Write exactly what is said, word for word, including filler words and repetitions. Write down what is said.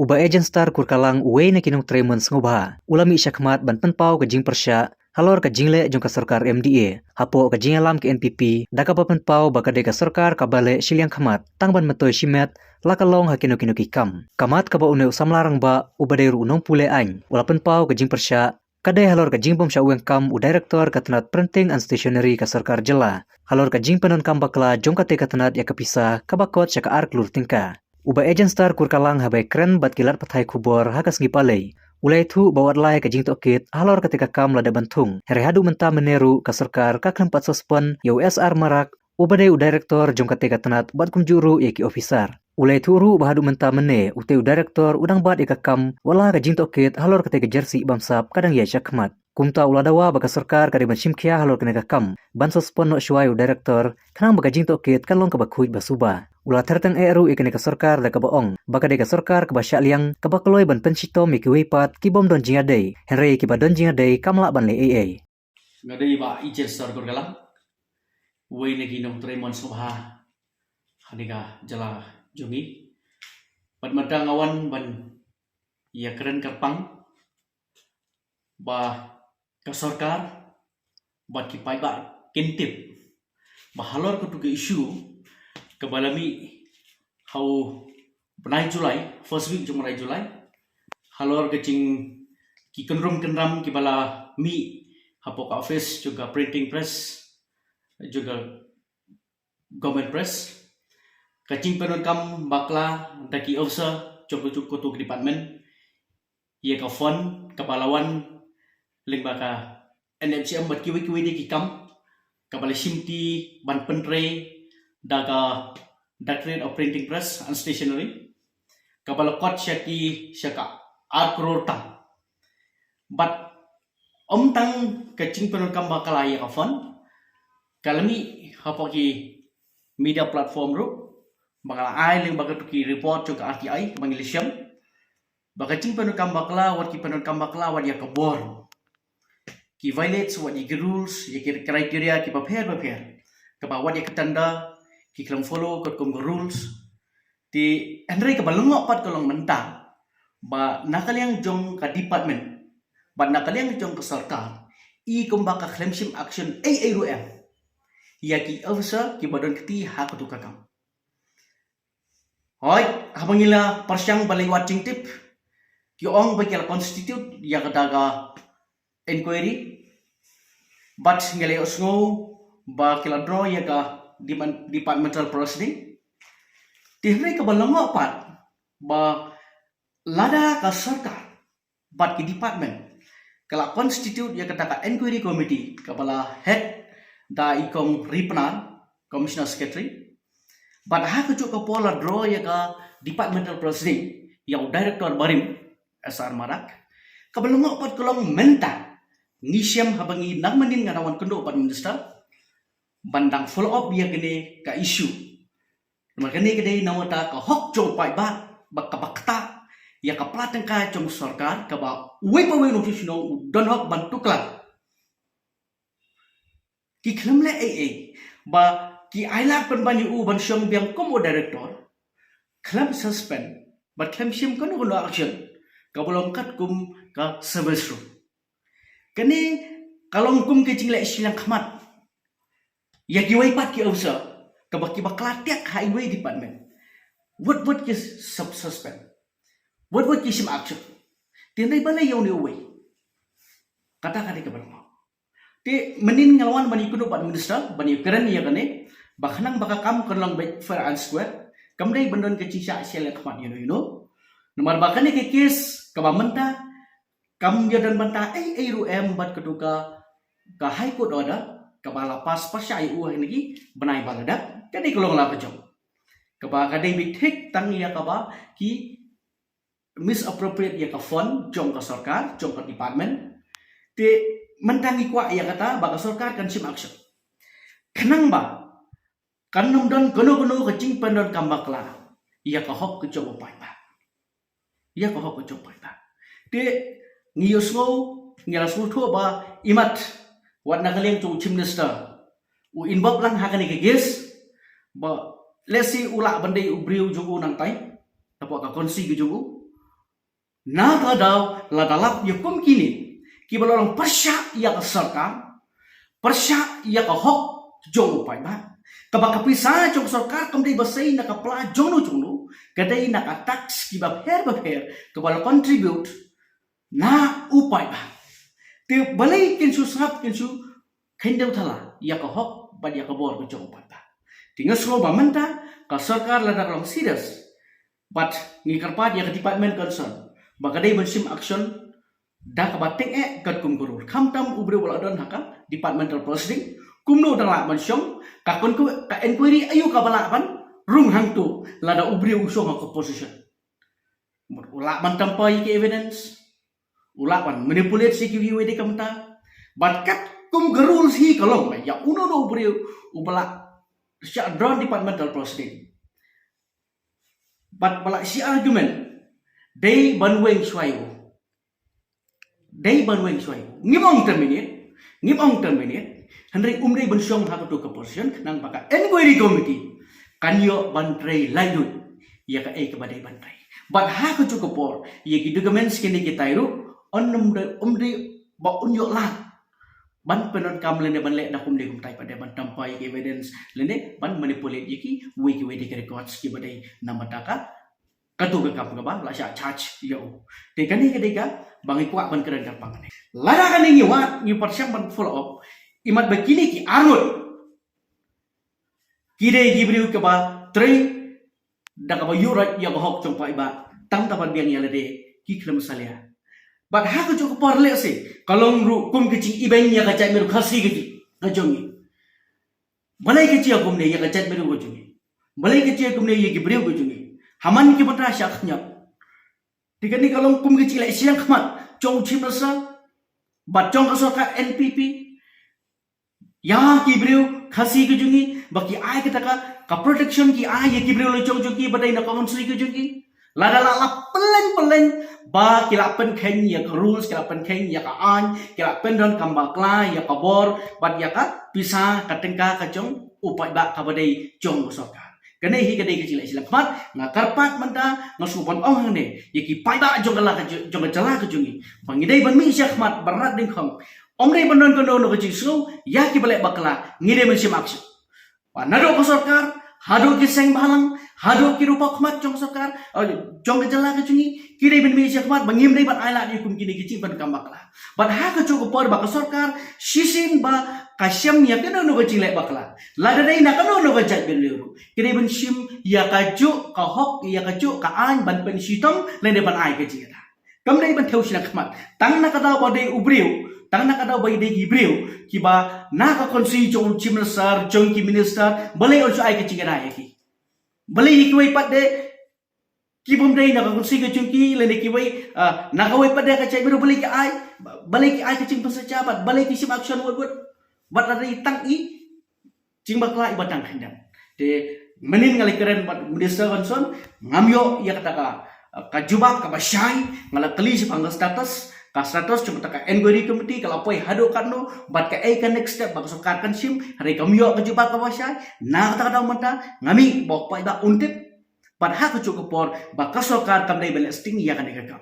Bah Ejenstar Kurkalang, uwei na ki nongtrei mon sngewbha, u la mih shakhmat ban pynpaw ka jingpyrshah halor ka jingleh jong ka sorkar M D A hapoh ka jingïalam ka N P P, da kaba pynpaw ba ka dei ka sorkar kaba leh shiliang khmat tang ban myntoi shimet la ka long ha kino kino ki kam. Ka mat kaba une u samla rangbah uba dei ruh u nongpule aiñ u la pynpaw ka jingpyrshah ka dei halor ka jingbym shah weng kam u director ka tnat printing and stationery ka sorkar jylla halor ka jingpyndonkam bakla jong kata ka tnat ïa ka pisa kaba kot sha ka ar klur tyngka. U Bah Ejenstar Kurkalang haba kren bad ki lad pathai khubor ha ka sngi Palei, u la ïathuh ba wat la ïa ka jingtohkit halor kata ka kam la dep ban thung, hynrei haduh mynta mynne ruh ka sorkar ka khlem pat suspend ïa u S R Marak uba dei u director jong kata ka tnat bad kumjuh ruh ïa ki officer. U la ïathuh ruh ba haduh mynta mynne utei u director u dang bat ïa ka kam wat la ka jingtohkit halor kata ka jersey bamsap ka dang ïaid shakhmat. Kumta u la dawa ba ka sorkar ka dei ban shim khia halor kane ka kam ban suspend noh shuwa ïa u director khnang ba ka jingtohkit kan long kaba khuid ba suba. U la tyrteng eh ruh ïa kane ka sorkar da kaba ong ba ka dei ka sorkar kaba shah liang, kaba kloi ban pynshitom ïa kiwei pat ki bym don jingïadei, hynrei ïa kiba don jingïadei kam lah ban leh ei ei. Nga dei Bah Ejenstar Kurkalang, uwei na ki nongtrei mon sngewbha ha kane ka jylla jong ngi. Bad mynta nga wan ban ïakren kyrpang ba ka sorkar bad ki paidbah kin tip ba halor katu ka issue kaba la mih ha u bnai July, first week jong u bnai July, halor ka jing, ki kynrum kynram kiba la mih hapoh ka office jong ka printing press jong ka Government Press, ka jingpyndonkam bakla da ki officer jong katu ka department ïa ka fund kaba la wan lyngba ka N F G M bad kiwei kiwei de ki kam, kaba la shimti ban pyntrei da ka Directorate of Printing Press and Stationery, kaba la kot sha ki, sha ka ar klur tam. Bad ym tang ka jingpyndonkam bakla ïa ka fund, ka la mih hapoh ki media platform ruh ba ka la ai lyngba katu ki report jong ka R T I kaba ngi la shem ba ka jingpyndonkam bakla, wat ki pyndonkam bakla wat ïa ka bor, ki violates wat ïa ki rules, ïa ki criteria kiba pher ba pher, kaba wat ïa ka tender ki khlem follow katkum ka rules. Te hynrei kaba lyngngoh pat ka long mynta ba na ka liang jong ka department bad na ka liang jong ka sorkar, i kumba ka khlem shim action ei ei ruh em ïa ki officer kiba don kti ha katu ka kam. Hooid, haba ngi la pyrshang ba la wad jingtip, ki ong ba ki la constitute ïa kata ka inquiry, bad ngi la ïohsngew ba ki la draw ïa ka departmental proceeding. Te hynrei kaba lyngngoh pat ba lada ka sorkar bad ki department ka la constitute ïa kata ka inquiry committee kaba la head da i Kong Ripnar, Commissioner Secretary, bad ha kajuh ka por la draw ïa ka departmental proceeding ïa u director barim, S R Marak, kaba lyngngoh pat ka long mynta ngi shem haba ngi nang mynnin nga dang wan kynduh bad minister ban dang follow up ïa kane ka issue. Namar kane ka dei namar ka hok jong u paidbah ba kaba ktah ïa ka pla tyngka jong sorkar kaba uwei pa uwei u nongshong shnong u don hok ban tuklar. Ki khlem leh ei ei ba ki ailad pynban ïa u ban shong biang kum u director, khlem suspend bad khlem shim kano kano action kaba long katkum ka service rules. Kane ka long kum ka jingleh shiliang khmat ïa kiwei pat ki officer kaba ki bakla tiak ha iwei department. Wat wat ki sub suspend, wat wat ki shim action. Te hynrei balei ïa une uwei? Kata ka dei kaba lyngngoh. Te mynnin nga la wan ban ïakynduh bad minister ban ïakren ïa kane ba khnang ba ka kam kan long beit fair and square, kam dei ban don ka jingshah shiliang khmat ïa uno uno. Namar ba kane ka case kaba mynta kam ïa don bynta ei ei ruh em bad katu ka, ka High Court order kaba la pass pyrshah ïa u ha kine ki bnai ba la dep. Kane ka long la ka jong kaba ka dei beit thik tang ïa kaba ki misappropriate ïa ka fund jong ka sorkar, jong ka department. Te mynta ngi kwah ïa kata ba ka sorkar kan shim action khnang ba kan ym don kano kano ka jingpyndonkam bakla ïa ka hok ka jong u paidbah. Ïa ka hok ka jong u paidbah. Te ngi ïohsngew, ngi la sngewthuh ba imat wat na ka liang jong u Chief Minister u involve lang ha kane ka case, ba lehse u lah ban dei u briew jong u nangtai, hapoh ka constituency ka jong u. Na kata ka daw lada lap ïa kum kine kiba la long pyrshah ïa ka sorkar, pyrshah ïa ka hok jong u paidbah, kaba ka pisa jong ka sorkar kam dei ba sei na ka pla jong no jong no, ka dei na ka tax kiba pher ba pher kaba la contribute na u paidbah. Te balei kin shu sngap, kin shu kheiñ dewthala ïa ka hok bad ïa ka bor ka jong u paidbah? Te nga sngew ba mynta ka sorkar lada ka long serious, bad ngi kyrpad ïa ka department concern ba ka dei ban shim action da kaba tyngeh katkum ka rule. Khamtam u briew ba la don ha ka departmental proceeding, kumno dang lah ban shong, ka kon-, ka inquiry aïu kaba lah ban rung hangto lada u briew u shong ha ka position? Mut u lah ban tamper ïa ki evidence, u lah ban manipulate ïa kiwei de ka bynta. Bad katkum ka rules hi ka long ba ïa uno uno u briew uba la shah don departmental proceeding bad ba la shah argument, dei ban weng shuwa ïa u. Dei ban weng shuwa ïa u. Ngim ong terminate, ngim ong terminate. Hynrei um dei ban shong ha kato ka position khnang ba ka inquiry committee kan ïoh ban trei laitluid ïa kaei kaba dei ban trei. Bad ha kajuh ka por ïa ki documents kine kitai ruh, un, um dei, um dei ba un ïoh lad ban pyndonkam lane ban leh da kumne kumtai pat, dei ban tamper ïa ki evidence lane ban manipulate ïa kiwei kiwei de ki records kiba dei na bynta ka, kato ka kam kaba la shah charge ïa u. Te kane ka dei kaba ngi kwah ban kren kyrpang ne. Lada kane ngi wad, ngi pyrshang ban follow up, imat ba kine ki arngut ki dei ki briew kiba trei da kaba ïuhroit ïa ka hok jong u paidbah, tang da ban biang ïa lade ki khlem salia. Bad ha kajuh ka por lehse ka long ruh kum ka jingibeiñ ïa ka jaitbynriew Khasi ka jong ngi. Balei ka jia kumne ïa ka jaitbynriew ka jong ngi? Balei ka jia kumne ïa ki briew ka jong ngi? Ha man ki bynta sha khñiot. Te kane ka long kum ka jingleh shiliang khmat jong u Chief Minister bad jong ka sorkar N P P ïa ki briew Khasi ka jong ngi, ba ki ai kata ka, ka protection ki ai ïa ki briew la jong jong ki ba dei na ka constituency ka jong ngi. Lada la, la pynleng pynleng ba ki la pynkheiñ ïa ka rules, ki la pynkheiñ ïa ka aiñ, ki la pyndonkam bakla ïa ka bor bad ïa ka pisa ka tyngka ka jong u paidbah kaba dei jong u sorkar. Kane hi ka dei ka jingleh shiliang khmat. Nga kyrpad mynta, nga shu ban ong hangne ïa ki paidbah jong ka la ka ju-, jong ka jylla ka jong ngi, ba ngi dei ban mih shakhmat ban rat dyngkhong. Ym dei ban don kano kano ka jingsngew ïa kiba leh bakla, ngi dei ban shim action. Ba naduh ka sorkar haduh ki seng bhalang, haduh ki rupa khmat jong ka sorkar, eh, jong ka jylla ka jong ngi, ki dei ban mih shakhmat ba ngim dei ban ailad ïa kum kine ki jingpyndonkham bakla. Bad ha kajuh ka por ba ka sorkar shisien ba ka shem ïa kano kano ka jingleh bakla, lada dei na kano kano ka jaitbynriew ruh, ki dei ban shim ïa kajuh ka hok, ïa kajuh ka aiñ ban pynshitom lane ban ai ka jingïada. Kam dei ban thew shiliang khmat tang na ka daw ba dei u briew, tang na ka daw ba dei ki briew kiba na ka constituency jong u Chief Minister, jong ki minister, balei un shu ai ka jingïada ïa ki? Balei ïa kiwei pat de ki bym dei na ka constituency ka jong ki lane kiwei, ah, na kawei pat de ka jaitbynriew, balei ki ai, balei ki ai ka jingpynshitom bad balei ki shim action wut wut? Bad lada dei tang i jingbakla iba tang khyndiat. Te mynnin nga la kren bad minister concern, ngam ïoh ïa kata ka, ka jubab kaba shai. Nga la kylli shaphang ka status, ka status jong kata ka inquiry committee ka la poi haduh katno bad kaei ka next step ba ka sorkar kan shim, hynrei kam ïoh ka jubab kaba shai. Na kata ka daw mynta nga mih ba u paidbah un tip. Bad ha kajuh ka por ba ka sorkar kam dei ban leh sting ïa kane ka kam.